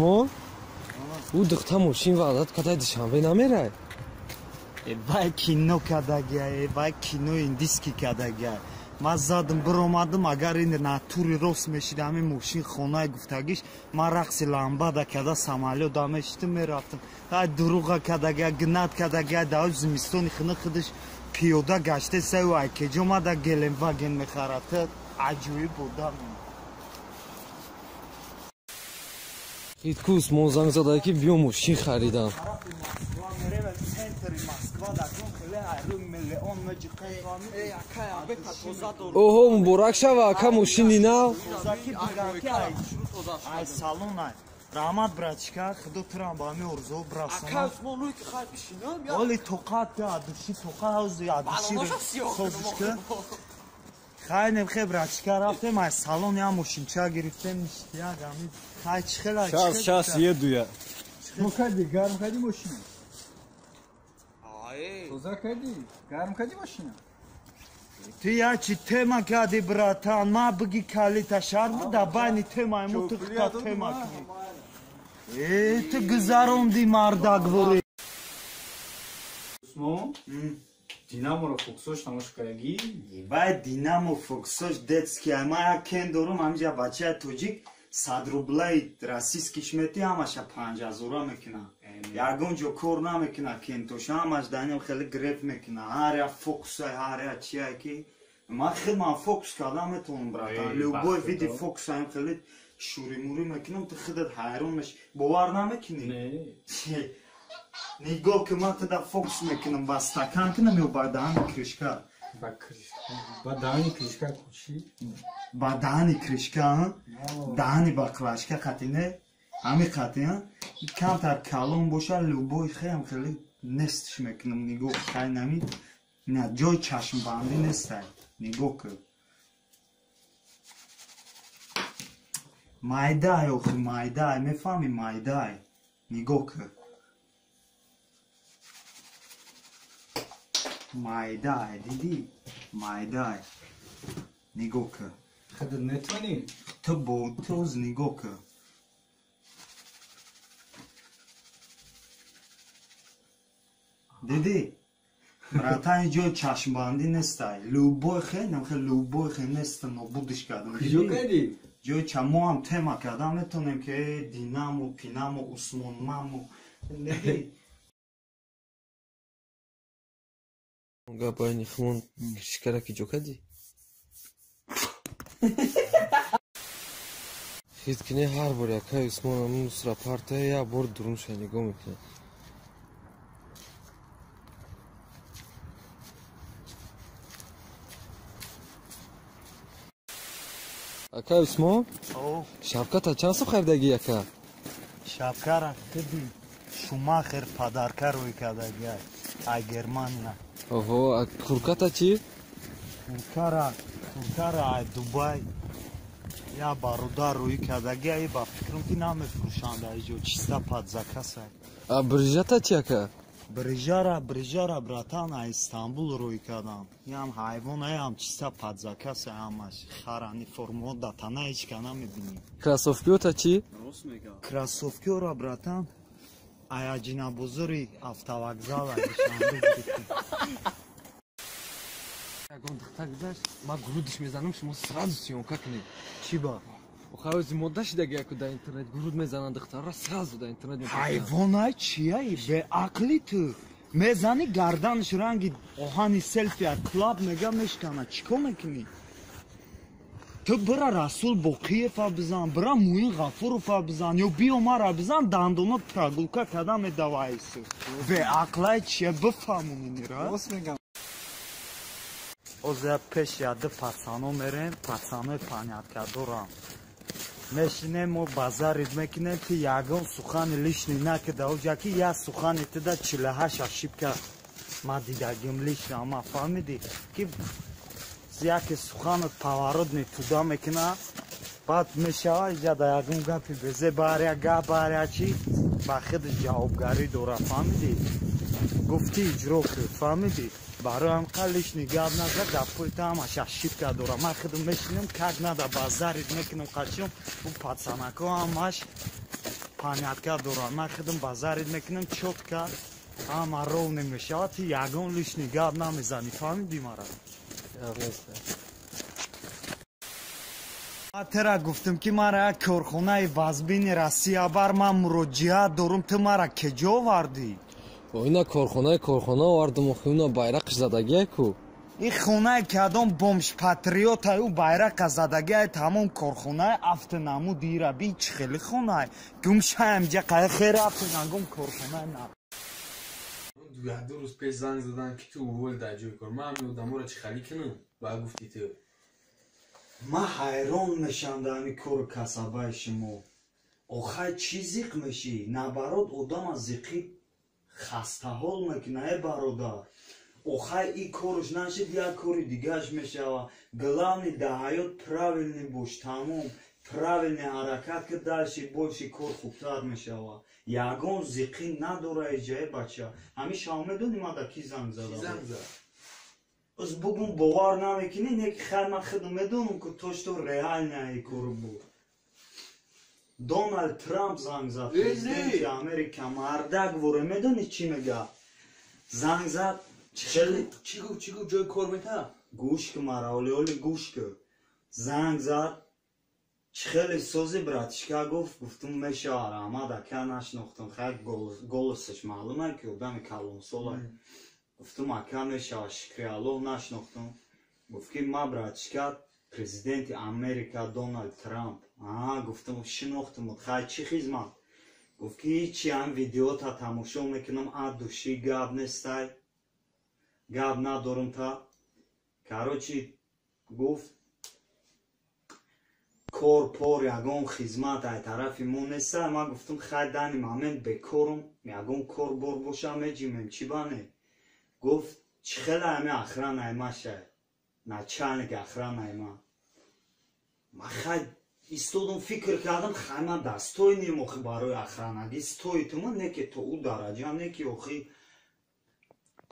Усмон, ӯ духта мошин ваъдат кадай Душанбе намерай. Вай кино кадагия, вай кино индиски кадагия. Ман задам биромадам, агар ин натури рост мешид, ҳамин мошин хонаи гуфтагиш, ман рақси ламбада када самолёт мешидам, мерафтам. Ай дуруға кадагия, гнат кадагия, дар зимистони хина худаш пиёда гаште саю ай кеҷо мада Геленваген мехарад. Аҷоиб одам. Хитку Усмон занг зада ки биё мошин харидам. Оҳо, муборак шава, ака, мошини нав. Ай салон ай. Раҳмат, братчика, худо турам ба ҳамин орзуҳо бирасонад. Ака Усмон, рӯй ки хай бишинам, я. Оли тоқат адуши тоқат ҳавзи адуши созиш ки. Хай немхе братчика рафтем, ай салон я мошинча гирифтем, ништяк ҳамин. Хай чӣ хела? Щас еду я. Ну кади, гарм кади мошина. Тоза кади, гарм кади мошина. Ту я чи тема кади, братан, ма биги калита шар буда байни темаи мо ту хита тема кунӣ. Э, ту гузаронди мардакворӣ. Усмон, Динаморо фокусош тамошо кардагӣ? Вай Динамо фокусош детский. Ма як кен дорум, ҳаминҷа бачаи тоҷик 100 рублаи российскиш мети, ҳамаша 5000 мекуна. Ягон ҷо кор намекуна кентош, ҳамаш даниам хеле греф мекуна. Ҳар як фокусай, ҳар як чие ки ман худман фокус кардан метавонам, братан. Любой види фокусаем хеле шӯримурӣ мекунам, ту худат ҳайрон мешӣ. Бовар намекунӣ? Нигоҳ ки ман туда фокус мекунам, ба стакан кунам ё ба даҳани крышка? Ба крышка. Ба даҳани крышка кучи? Ба даҳани крышка, даҳани ба клашка қати не? Ҳамин қати, камтар калон боша, любой хеям хеле нестш мекунам. Нигоҳ хай нами, на ҷои чашмбандӣ нестай. Нигоҳ кун. Майдай, охи майдай, мефаҳми майдай. Нигоҳ кун. Майдай, дидӣ? Майдай. Нигоҳ кун. Худат метавонӣ? Ту бо туз нигоҳ кун. Дидӣ? Братан, ҷои чашмбандӣ нестай. Любой хе, намхе любой хе неста, нобудиш кардам. Куҷо кардӣ? Ҷои ча мо ҳам тема кардан метавонем ки Динамо, Пинамо, Усмон Мамо. Гапайни хмон кришкара ки ҷо кардӣ? Хит кине ҳар бор якай Усмон мусра партая як бор дурунша нигоҳ мекунад. Акай Усмон, шапката чанд сум харидагӣ ака? Шапкара худи Шумахер падарка рӯй кардагӣ ай Германия. Оҳо, а курката чӣ? Куркара ай Дубай я бародар рӯй кардагӣ, ай ба фикрам ки намефурӯшанд айҷо, чиста падзакаса. А брижата чӣ ака? Брижара братан ай Истанбул рӯй кардам. Ям ҳайвон, ам чиста падзакаса ҳамаш. Харани формаҳо да тана ҳеҷ ка намебинӣ. Кроссовкиёта чӣ? Кроссовкиёра братан ай Аҷинабозори автовокзал ай Душанбе гирифтем. Ягон духтар гузашт, ман грудиш мезанам, шумо сразу съёмка кунед. Чӣ ба? Охаози модда шидаги яку дар интернет груд мезананд духтарра сразу дар интернет мепартоянд. Ҳайвонай чияи? Беақли ту. Мезани гарданаш ранги оҳани селфи клаб мега мешкана. Чӣ кор мекунӣ? Ту бира Расул Боқиева бизан, бира Муин Ғафурова бизан, ё биё мара бизан, дандонот прогулка карда медавайсу. Беақлай чия бифаҳмонинира? Рост мегам. Озя пеш яды пацано мерем, пацанои панятка дорам. Мешинем мо базарид мекунем, ки ягон сухани лишний накида оҷа ки як сухани туда 48 ошибка ма дидагим лишний, ама фаҳмидӣ ки яке суханат поворот туда мекуна, баъд мешава иҷа да ягон гапи безе бар як гап бар як чи ба худаш ҷавобгарӣ дора, фаҳмидӣ? Гуфтӣ иҷро кун, фаҳмидӣ? Барои ҳамқа лишний гап назад, гапҳои ту ҳамаш ошибка дора. Ман худам мешинам, как надо базарид мекунам, қачим, ӯ пацанако ҳамаш Понятка дорад. Ман худам базарид мекунам чётко, ҳама ровный мешавад, ти ягон лишний гап намезанӣ, фаҳмидӣ мара? Ман тира гуфтам, ки мара як корхонаи вазбини Россия бар, ман муроҷиат дорум, ту мара кеҷо овардӣ? Ина корхонаи корхона овардам, охи уна байрақш задагия ку. Ин хонаи кадом бомж патриотай, ӯ байрақа задагиай, тамом корхонаи афтинамуд ира би чӣ хели хонай? Гум шаям ҷа қая хер афтинагум корхонаи на. Ду рӯз пеш занг задан, ки ту увол дар ҷои кор. Ман ҳамин одаморо чӣ хали кунам? Ба гуфти ту. Ман ҳайрон мешавам дар ҳамин кору касабаи шумо. Охай, чӣ зиқ мешӣ? Наоборот, одама зиқӣ хастаҳол мекуна, э бародар. Охай, и корш нашид, як кори дигааш мешава. Главный дар ҳаёт правильный бош, тамом. Правильный ҳаракат ки, дальше больше кор хубтар мешава. Ягон зиқӣ надора иҷае бача. Ҳамин шав медонӣ ман да ки занг задам? Оз бугум, бовар намекунӣ, не ки хай, ман худам медонам, ки то что реальная кору буд. Доналд Трамп занг зад, президенти Америка, мардак воре, медонӣ чӣ мега? Занг зад. Чӣ гуфт, чӣ гуфт, ҷои кор мета? Гӯш ки мара, оли оли гӯш ки. Занг зад, чӣ хеле сози, братишка, гуфт. Гуфтум, мешава, раҳмат, ака, нашинохтам, хай, голосаш маълума, ки одами калонсола. Гуфтум, ака, мешава, шукри Аллоҳ, нашинохтам. Гуфт, ки ма, братишка, президенти Америка Доналд Трамп. А, гуфтум, шинохтам, хай, чӣ хизмат? Гуфт, ки ҳичи, ҳам видеота тамошо мекунам, от души, гап нестай, гап надорум та. Короче, гуфт, кор пор ягон хизмат ай тарафи мо неста. Ман гуфтум, хай, данный момент бекорум, ягон кор бор боша, меҷимем, чӣ бане? Гуфт, чӣ хела ами охранаи ма шай, начальник охранаи ма. Ма хай истодум, фикр кардам, хай, ман достойный охи барои охранагӣ, стоитума, не ки то ӯ дараҷа, не ки охи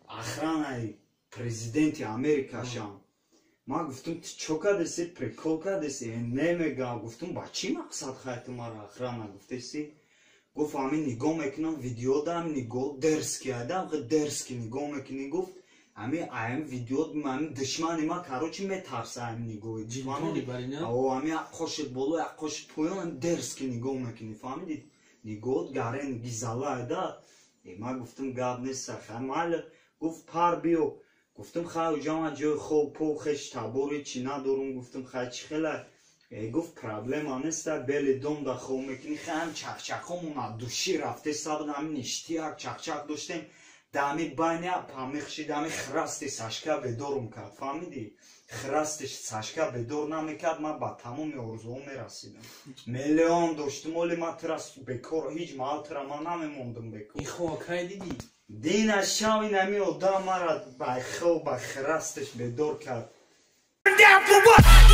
охранаи президенти Америка шам. Ман гуфтум, ту чо кардеси, прикол кардеси? Не, мега. Гуфтум, ба чӣ мақсад хай ту мара охрана гуфтеси? Гуфт, ҳамин нигоҳ мекунам видеода, ҳамин нигоҳ дерзкий айда, дерзкий нигоҳ мекунӣ, гуфт, ҳамин ҳамин видео, ҳамин душмани ма, короче, метарса ҳамин нигоҳи. Ҳамин як қоши боло, як қоши поён, дерзкий нигоҳ мекунӣ, фаҳмидӣ? Нигоҳот гарен гизала айда. Ман гуфтум, гап неста, хай, майли. Гуфт, пар биё. Гуфтум, хай, уҷа ман ҷои хоб пов хеш табори чӣ надорум. Гуфтум, хай, чӣ хела? Гуфт, проблема неста, Белый дом да хоб мекунӣ. Хай, ҳам чақчақҳомон от души рафте сабд, ҳамин ништияк чақчақ доштем, дами байни памихши, дами храсти Сашка бедорум кард, фаҳмидӣ? Храсти Сашка бедор намекард, ман ба тамоми орзуҳо мерасидам, миллион доштум. Оли ман тира бекор ҳеҷ маҳал тира ман намемондум бекор. Кай дидӣ? Дина шав ин ҳамин одам мара ба хоб, ба храсташ бедор кард. Down for what?